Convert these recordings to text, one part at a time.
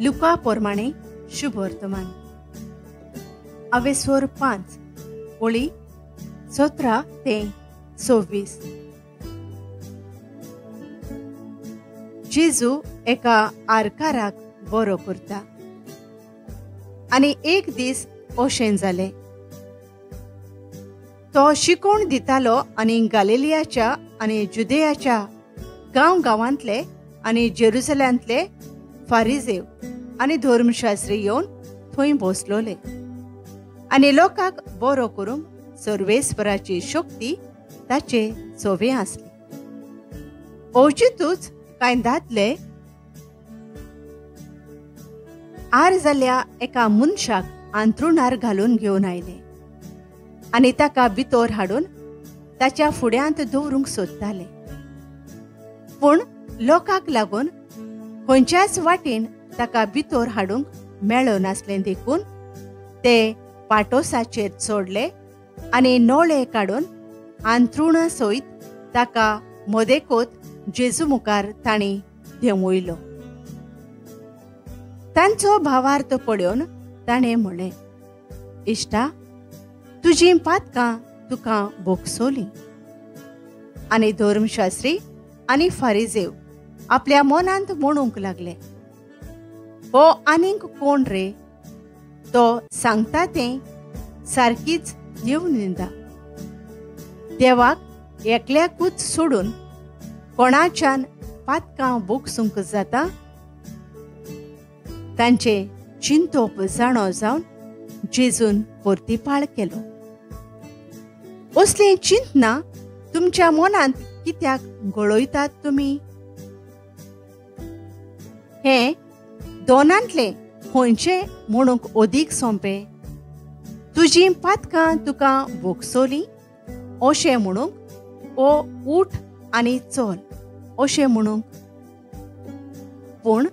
लुका पोरमाणे शुभ वर्तमान अवेस्वर 5 ओळी 17 ते 26. जेजू एका आरकाराक बरो करता. आनी एक दीस अशें जालें, तो शिकोवण दितालो आनी गालिलियाच्या आनी जुदेयाच्या गांव गांवांतले आनी जेरुसलेमांतले फारिजेव आनी धर्मशास्त्री येवन थंय बसलोले आनी लोकांक बरो करूंक सर्वेस्पराची शक्ती ताचे सोवे आसली. अवचितूच कांय दादले आर जाल्या एका मनशाक आंतरुणार घालून घेवन आयले आनी ताका भितर हाडून ताच्या फुड्यांत दवरूंक सोदताले. पूण लोकांक लागून खंयच्याच वाटेन ताका भितर हाडूंक मेळनासलें, देखून ते पाटोसाचेर चडले आनी नोळे काडून आंतरुणा सयत ताका मदेकोत जेजू मुखार तांणी देंवयलो. तांचो भावार्थ पळोवन ताणें म्हणलें, इश्टा, तुजीं पातकां तुका भोगसोलीं. आनी धर्मशास्त्री आनी फारिजेव आपल्या मनांत म्हणूंक लागले, हो आनीक कोण रे? तो सांगता तें सारकीच देवनिंदा. देवाक एकल्याकूच सोडून कोणाच्यान पातकां भोगसूंक जाता? तांचें चिंतप जाणो जावन जेजून परतिपाळ केलो, असलीं चिंतना तुमच्या मनांत कित्याक गळयतात तुमी? हें दोनांतलें खंयचें म्हणूंक अदीक सोंपें, तुजीं पातकां तुका भोगसोलीं अशें म्हणूंक, ओ उठ आनी चल अशें म्हणूंक? पूण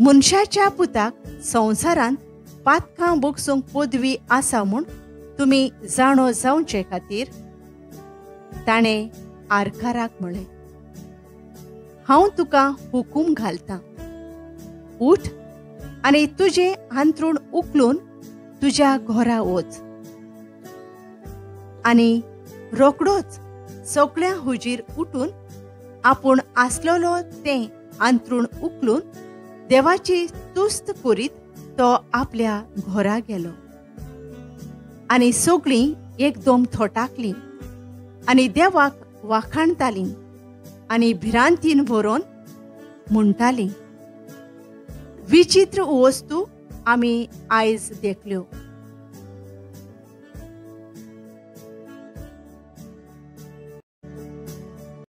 मनशाच्या पुताक संवसारांत पातकां भोगसूंक पदवी आसा म्हूण तुमी जाणो जावचे खातीर ताणें आरकाराक म्हळें, हांव तुका हुकूम घालतां, उठ आनी तुजें हांतरूण उखलून तुज्या घरा वच. आनी रोकडोच सगळ्या हुजीर उठून आपूण आसलेलो तें हांतरूण उखलून देवाची तुस्त करीत तो आपल्या घरा गेलो. आनी सगळीं एकदम थोटाकलीं आनी देवाक वाखाणतालीं आनी भिरांतीन भरोवन म्हणटालीं, विचित्र वस्तू आमी आयज देखल्यो.